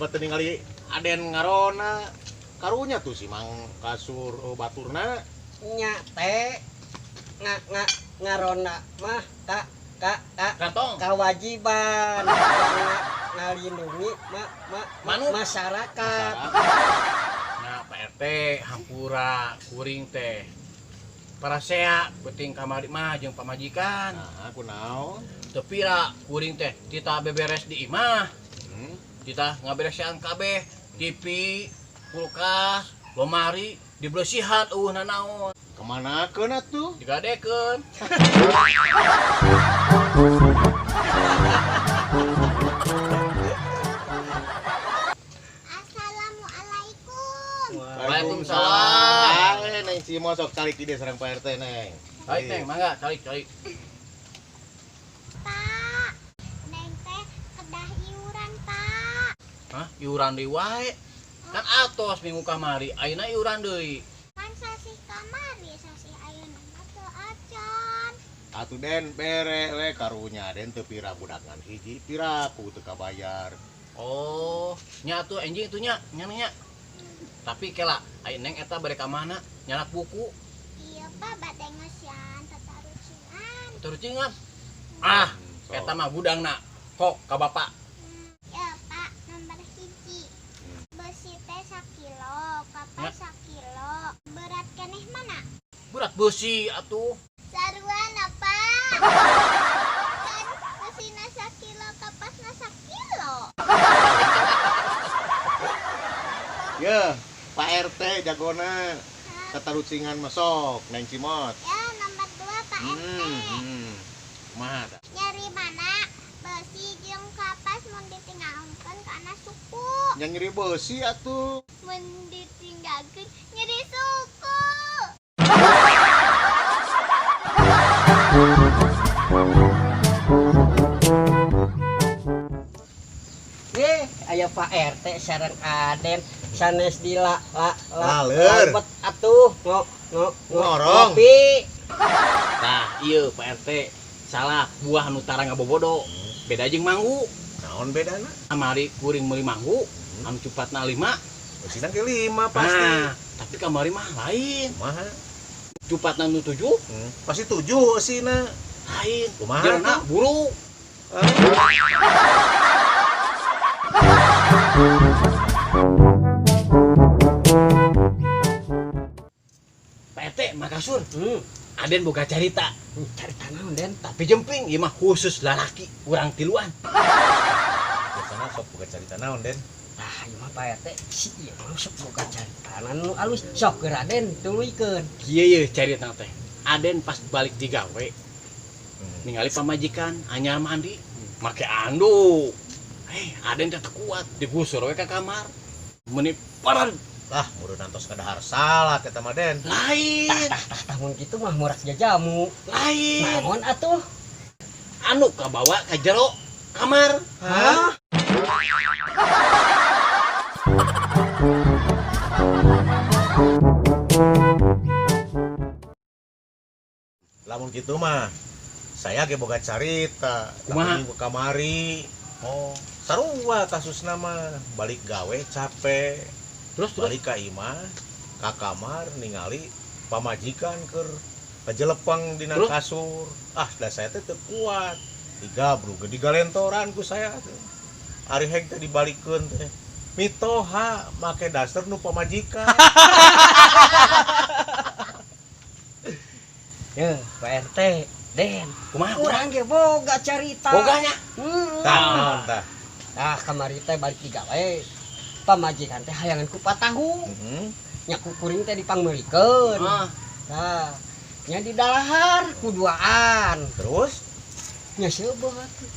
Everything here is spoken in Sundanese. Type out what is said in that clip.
mah teu ningali Aden ngarona. Karunya tuh si Mang kasur baturna. Nya teh nga nga ngarona mah ka ka ka Kantong. Kewajiban ngalindungi ma ma masyarakat. Nah, Pak RT hampura kuring teh. Parasea penting kamari mah jeung pamajikan. Nah, kunaon? Teu pira kuring teh tita beberes di imah. Tita ngaberesian kabeh, TV, kulkas, lemari dibersihan eueuh nanaon. Kemanakeun atuh? Digadekeun. Assalamualaikum. Waalaikumsalam. Neng Cimo sok calik di sareng Pak RT Neng. Calik Neng, mangga calik calik. Pak, Neng teh kedah iuran, Pak. Hah, iuran deui wae. Kan atos minggu kamari, ayeuna iuran deui. Kan sasih kamari, sasih ayeuna mah teu acan. Atuh Den bere we karunya Den teu pira budak ngan hiji piraku teu kabayar. Oh, nya atuh enjing atuh nya, nya nya. Tapi kela, aya Neng eta bade ka mana? Nyanak buku. Iya, Pak, bade ngeusian tatarucingan. Tatarucingan? Ah, eta mah gudangna. Kok ka bapak? Ya, Pak, nomor hiji. Besi teh sakilo, kapas sakilo. Berat keneh mana? Berat besi atuh. Saruana, Pak. Kan besina sakilo, kapasna sakilo. Ya, Pak RT jagona. Tatarucingan masuk, Neng Cimot. Ya, nomor 2 Pak RT. Kumaha tah? Nyeri mana? Besi jeung kapas mun ditinggalkeun kana suku. Nya nyeri besi atuh. Mun ditinggalkeun nyeri suku. Aya Pak RT sareng Aden sanes di la la la Laler. Lalebet atuh ngo ngo Ngorong. Ngopi. Tah, ieu Pak RT salah buah anu tara ngabobodo. Beda jeung manggu. Naon bedana? Kamari kuring meuli manggu, anu cupatna 5. Eusina ge 5 pasti. Nah, tapi kamari mah lain. Kumaha? Cupatna nu 7. Pasti 7 eusina. Lain. Kumaha Jerona tuh? buru. Pak RT, makasur. Aden boga carita. Carita naon, Den? Tapi jemping ieu mah khusus lalaki, urang tiluan. Biasana sok boga carita naon, Den? Tah, ieu mah Pak RT, si ieu mah sok boga carita nu alus. Sok geura Den, tuluykeun. Kieu ye carita teh. Aden pas balik digawe, ningali pamajikan anyar mandi, make anduk. Aden teh teu kuat, digusur we ka kamar. Meuni parad. Lah, meureun antos kadahar salah eta mah, Den. Lain. Tah tah tah mun kitu mah murak jajamu. Lain. Naon atuh? Anu kabawa ka jero kamar. Hah? Lamun kitu mah saya ge boga carita, Kumaha? tapi kamari. Oh, sarua kasusna mah, balik gawe capek. Terus terus balik ka imah, ka kamar ningali pamajikan keur kajelepeng dina Terus? kasur. Ah, da saya teh teu kuat. Digabrug ge digalentoran ku saya teh. Ari heg teh dibalikeun teh. Mitoha make daster nu pamajikan. Ya, Pak RT, Den. Kumaha? Urang ge boga carita. Boganya? Heeh. Tah, naon tah? Tah, kamari teh balik digawe. Pamajikan teh hayangan kupat tahu. Nya ku kuring teh dipangmeulikeun. Tah, nya di dalahar kuduaan. Terus? Nya seubeuh atuh.